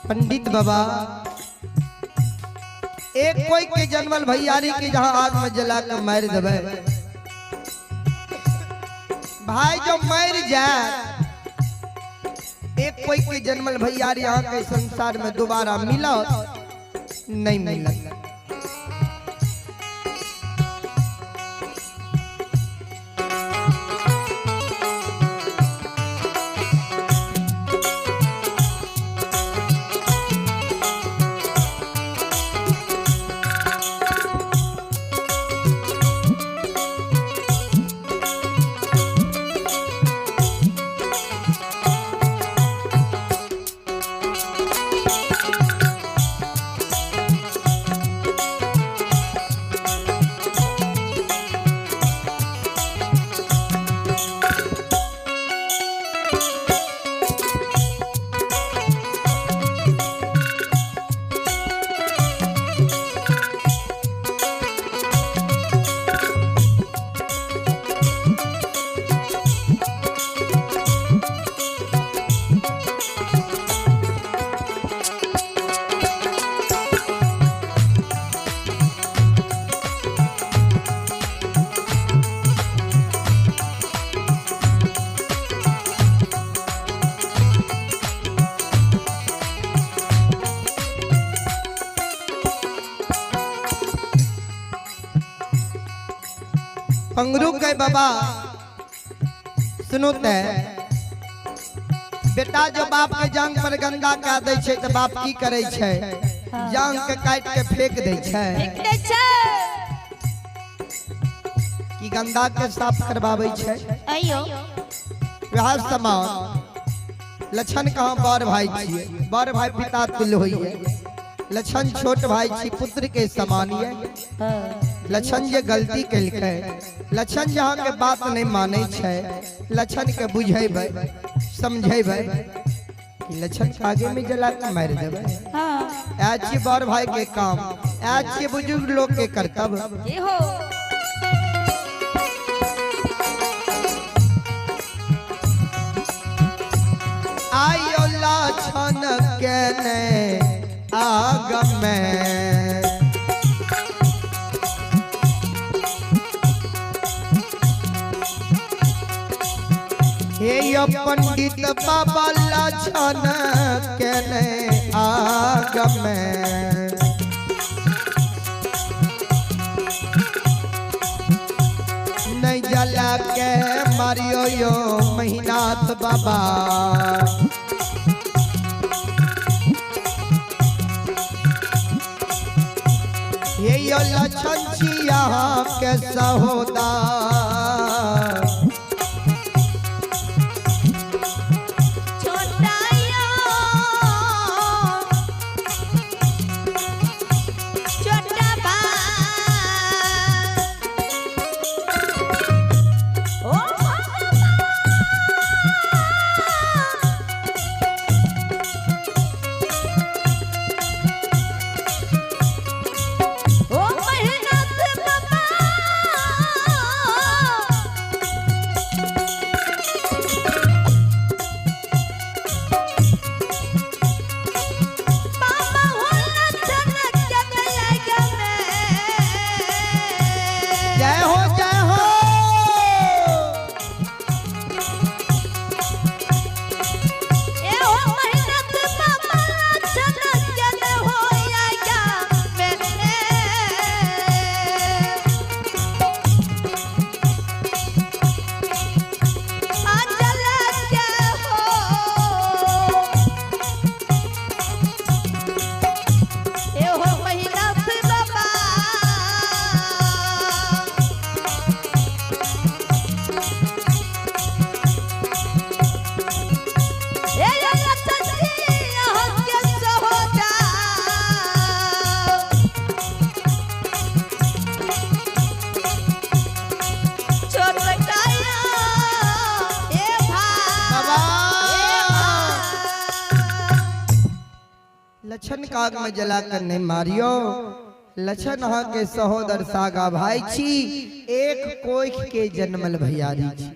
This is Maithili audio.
पंडित बाबा एक कोई के जन्मल भैयारी के जहां आग में जला के मार देवे। भाई जो मर जाए एक कोई के जन्मल भैयारी यहाँ के संसार में दोबारा मिला नहीं मिलत। पंगरू के बाबा सुनो ते बेटा जो बाप के जांग पर गंदा कह दै छै त बाप की करै छै? जांग के काट के फेंक दै छै। फेंक दै छै। कि गंदा के साफ करवाबै छै। अयो वएह समान लक्षण कहाँ बड़ भाई छियै, बड़ भाई पिता तुल्य होइए। लक्षण छोट भाई छी, पुत्र के समान ये। लक्षण जे गलती केलकै, लक्षण जहाँ के बात नहीं मानै छै, लक्षण के बुझेबै समझेबै कि लक्षण के आगे में जला के मारि देबै। ऐ छी बड़ भाई के काम, ऐ छी बुजुर्ग लोग के कर्तव्य। की हो? आयो लक्षण के ने आग में हे यो पंडित बाबा लक्षण के ने आग में नहीं जला के मारियो यो महिनाथ बाबा। हे यो लक्षण छिया के सहोदा छोटा यो छोटा भाई ओ भगवान, ओ महिनाथ बाबा। बाबा हो लक्षण के लग में। जय हो जय हो। ए हो महिनाथ बाबा लक्षण के हो आया में। आंचल के हो ए हो महिनाथ बाबा। ए लक्षण जी अहाँ के सहोदर। छोट काया ए भाई, बाबा। ए भाई। लक्षण काग में जला कर नहीं मारियो। लक्षण अहाँ के सहोदर सागा भाई छी, एक कोख के जन्मल भैयारी छी।